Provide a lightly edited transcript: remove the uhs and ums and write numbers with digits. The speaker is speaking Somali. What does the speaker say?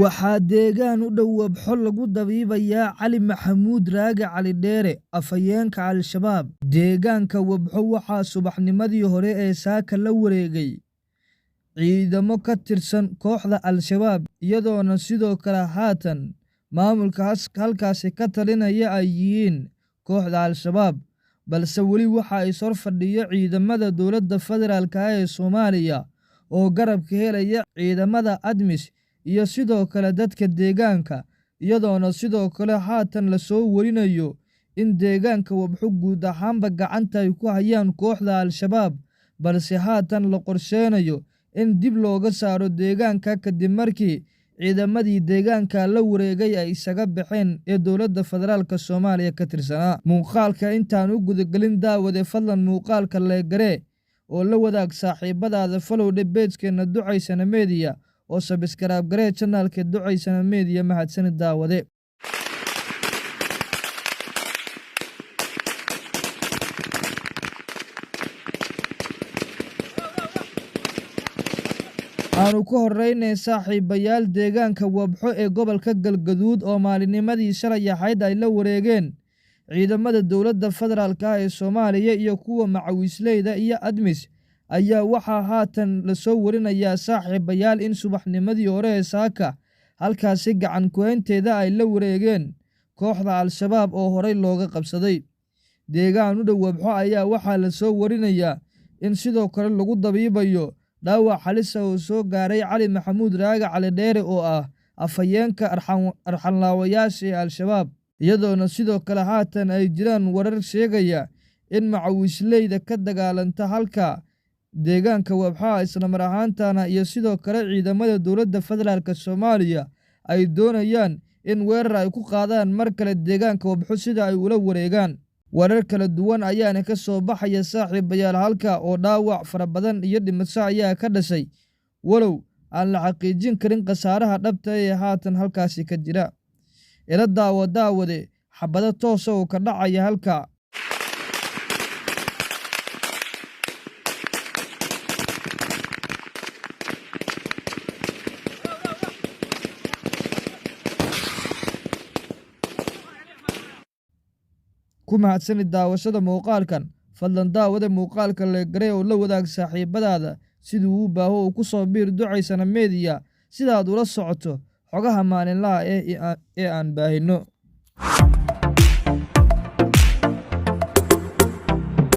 Waxaa deegaan u dhow Wabxo lagu dabiibayaa Cali Maxamuud Raage Cali Dheere, afhayeenka Al-Shabaab. Deegaanka Wabxo waxaa subaxnimadii hore ee saaka la wareegay ciidamo ka tirsan kooxda Al-Shabaab, iyadoona sidoo kale haatan maamulka halkaasi ka talinaya ay yihiin kooxda Al-Shabaab, balse weli waxa is hor fadhiya ciidamada dowladda federaalk ee Soomaaliya oo garab ka helaya ciidamada ADMIS iyo sidoo kale dadka deegaanka, iyadoona sidoo kale haatan lasoo warinayo in deegaanka Wabxo guud ahaanba gacanta ay ku hayaan kooxda Al-Shabaab, balse haatan la qorsheynayo in dib looga saaro deegaanka kadib markii ciidamadii deegaanka la wareegay ay isaga baxeen ee dowladda federaalk Soomaaliya ka tirsanaa. Muuqaalka intaan u gudagelin, daawade, fadlan muuqaalka leegaree oo la wadaag saaxiibadaada, follow dheh page-keena Ducaysana Media oo subscribe garee channel-ka Ducaysana Media. Mahadsanid, daawade. Aanu ku horeynay, saaxiibayaal, deegaanka Wabxo ee gobolka Galgaduud oo maalinimadii shalay ahayd ay la wareegeen ciidamada dowladda federaalk ah ee Soomaaliya iyo kuwa macawiisleyda iyo ADMIS ayaa waxaa haatan lasoo warinayaa, saaxiibayaal, in subaxnimadii hore ee saaka halkaasi gacan ku-haynteeda ay la wareegeen kooxda Al-Shabaab oo horey looga qabsaday. Deegaan u dhow Wabxo ayaa waxaa lasoo warinayaa in sidoo kale lagu dabiibayo dhaawac halis ah oo soo gaaray Cali Maxamuud Raage Cali Dheere oo ah afhayeenka arxanlaawayaasha ee Al-Shabaab, iyadoona sidoo kale haatan ay jiraan warar sheegaya in macawiisleyda ka dagaalanta halka deegaanka Wabxaa islamar ahaantana iyo sidoo kale ciidamada dowladda federaalk Soomaaliya ay doonayaan in weerar ay ku qaadaan mar kale deegaanka Wabxo sida ay ula wareegaan. Warar kala duwan ayaana ka soo baxaya, saaxiibayaal, halka oo dhaawac fara badan iyo dhimasho ayaa ka dhashay, walow aan la xaqiijin karin khasaaraha dhabta ee haatan halkaasi ka jira. Ila daawo, daawade, xabado toosa oo ka dhacaya halka. Ku mahadsanid daawashada muuqaalkan. Fadlan, daawada, muuqaalka leegaree oo la wadaag saaxiibadaada siduu u baaho uu ku soo biir Ducaysana Media sidaad ula socoto xogaha maalinlaha ee aan baahino.